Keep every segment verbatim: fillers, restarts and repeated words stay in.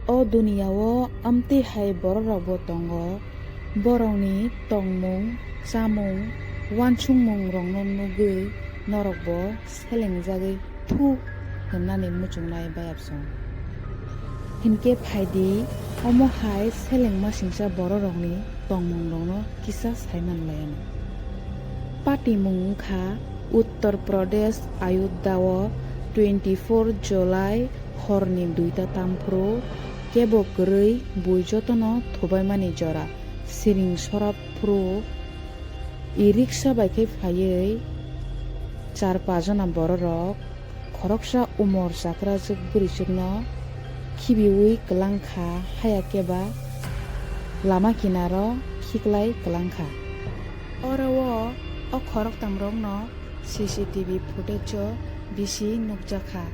O duniyao amtwi hai bororokbo tongo, borokni tongmung, chamung, uansukmungrokno nugwi norokbo selengjagwi "Thu" hwnnani muchungnai bayapsong. Hinkhe phaidi, omo hai selengmasingcha bororokni tongmungrokno kisa saiman laianw. Patimung wngkha Uttar Pradesh, Ayodhya o twenty four July horni duita tam phuru kebo kwrwi bui jotono thubaimani jora siring sora phuru e-rickshaw bai khe phaiwi char pajona bororok khoroksa umor chakrajwk bwrwichwkno khibiwi kwlangkha, haya khe ba lama kinaro khiklai kwlangkha. Oro o, o khoroktamrokno C C T V footage-o bisi nukjakha,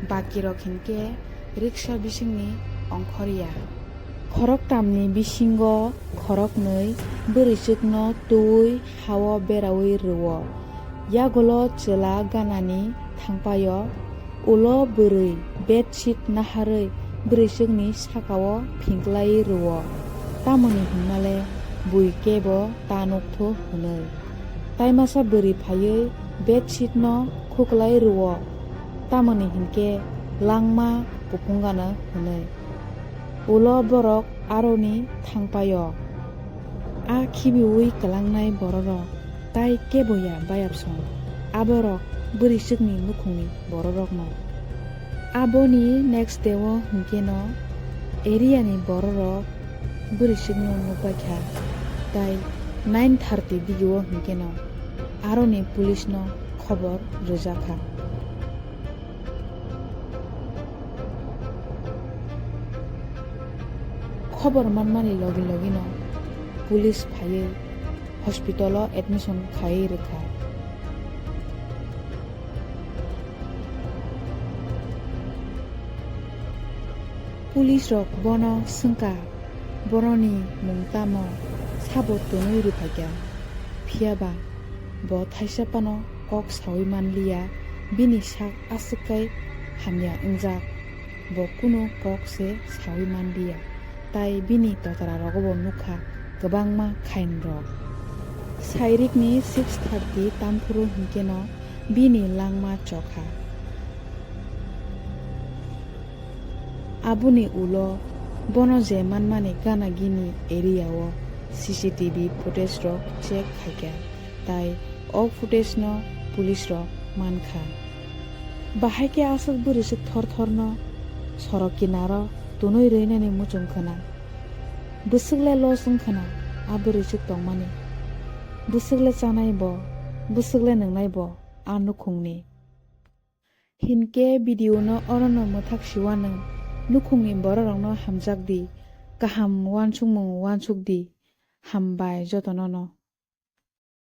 bakirok hinkhe rickshaw bisingni ongkhorya. Khoroktamni bisingo khoroknwi bwrwichwkno twiwi ha-o berawi rw-o. Yagulo chwla ganani thangpaio, ulo bwrwi bedsheet naharwi bwrwichwkni saka-o phingklai rw-o. Tamoni hwnmale bui kebo ta nukthu hwnwi. Taimasa bwrwi phaiwi bedsheet-no khuklai rw-o, tamoni hinkhe langma kuphung gana hwnwi. Ulo borok aroni thangpaio. A khibiwi kwlangnai bororok tai kebo ya bayapsong, aborok bwrwichwkni nukhungni bororokno. Aboni next day-o hinkhe no area-ni bororok bwrwichwkno nukbaikha, tai nine thirty digi-o hinkhe no aroni police-no khobor rwjakha. Khobor manmani logi logi no police phaiwi hospital-o admission khaiwi rwkha. Police rok bono swngkha, boroni mung tamo, sabo tonwi rwphaikha. Phiyaba bo thaisa phano kok sawi manliya, bini sak aswk kai hamya wngjak, bo kunu kok se sawi manliya, tai bini totra rogo bo nukha kwbangma khain rok. Sairikni six thirty tamphuru hinkhe no bini langma chokha. Aboni ulo bono je manmani gana gini area-o C C T V footage rok check khaikha, tai o footage no police rok mankha. Bahai khe aswk bwrwichwk thor thor no sorok kinaro tonwi rwinani muchung khwna. Bwswk le loss wng khwna a bwrwichwk tongmani. Bwswk le chanai bo, bwswk le nwngnai bo a nukhungni. Hinkhe video no orono mwthak siwanw, nukhungni bororokno hamjak di, kaham uansukmung uansuk di, hambai jotono no.